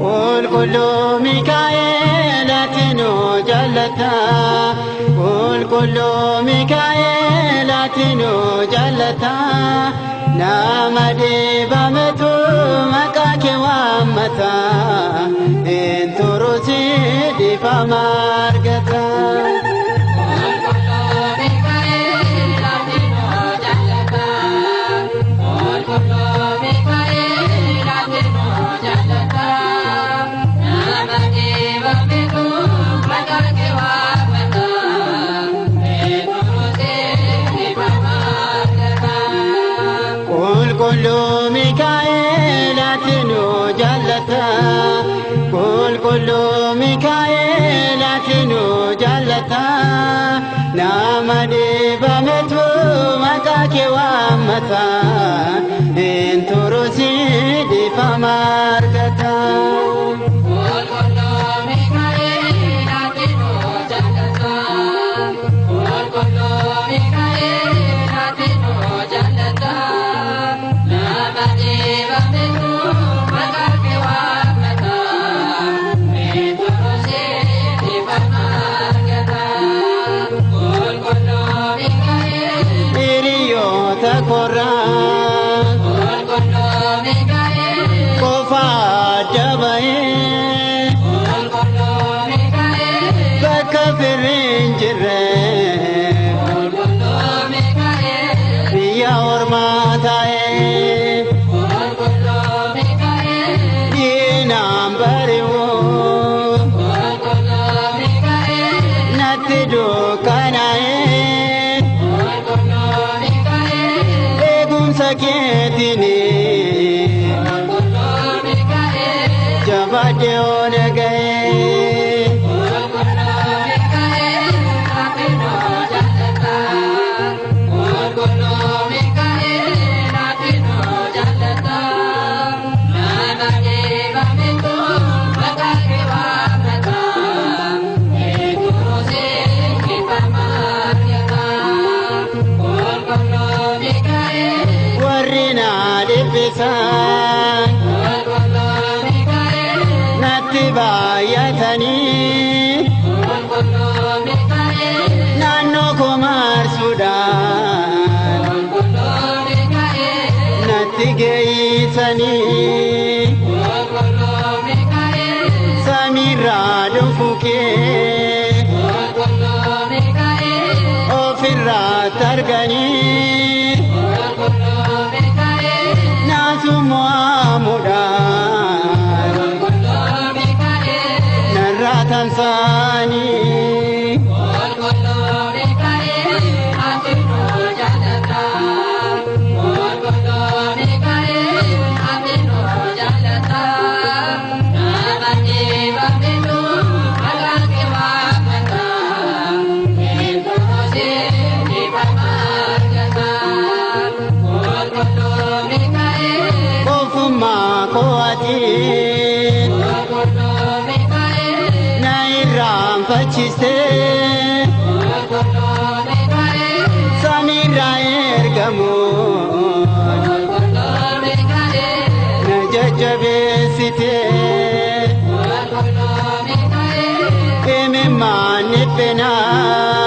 Qulqulluu Mikaa'el ati nu jaallata. Qulqulluu Mikaa'el ati nu jaallata. Nama dhiibametu maqaa kee waammata. Hin turusi dhiifama argata. Qulqulluu Mikaa'el ati nu jaallata. Qulqulluu Mikaa'el ati nu jaallata. Nama dhiibametu maqaa kee waammata. Hin turusi dhiifama argata. Qulqulluu Mikaa'el ati nu jaallata. Qulqulluu Mikaa'el ati nu jaallata. Nama dhiibametu maqaa kee waammata. Hin turusi dhiifama argata. Qulqulluu Mikaa'el ati nu jaallata. Qulqulluu Mikaa'el ati nu jaallata. Nama dhiibametu maqaa kee waammata. Hin turusi dhiifama argata. Qulqulluu Mikaa'el. Hiriyoota korraa Qulqulluu Mikaa'el. qofa adda bahee Qulqulluu Mikaa'el. bakka firri hin jirre. Qulqulluu Mikaa'el. Biyya ormaa taa'ee Qulqulluu Mikaa'el. diinaan bari'u Qulqulluu Mikaa'el. natti dukkanaa'ee Qulqulluu Mikaa'el. eegumsa keetiin Qulqulluu Mikaa'el. jabaadhee ol ga'ee. Qulqulluu Mikaa'el ati nu jaallata. Qulqulluu Mikaa'el ati nu jaallata. Nama dhiibametu maqaa kee waammata. Hin turusi dhiifama argata. Qulqulluu Mikaa'el. Warri na dhiphisan Qulqulluu Mikaa'el. natti baay'atanii Qulqulluu Mikaa'el. naannoo koo marsuudhaan Qulqulluu Mikaa'el. natti geeysanii. Qulqulluu Mikaa'el. Samiirraa dhufu kee Qulqulluu Mikaa'el. ofirraa targanii Qulqulluu Mikaa'el. naasuu mo'amuudhaan Qulqulluu Mikaa'el. narraa tamsa'anii. Qulqulluu Mikaa'el ati nu jaallata. Qulqulluu Mikaa'el ati nu jaallata. Nama dhiibametu maqaa kee waammata. Hin turusi dhiifama argata. Qulqulluu Mikaa'el. Qofummaa koo ati Qulqulluu Mikaa'el. na irraanfachiste Qulqulluu Mikaa'el. samiirraa ergamuun Qulqulluu Mikaa'el. na jajjabeessite. Qulqulluu Mikaa'el. Imimmaan dhiphinaa.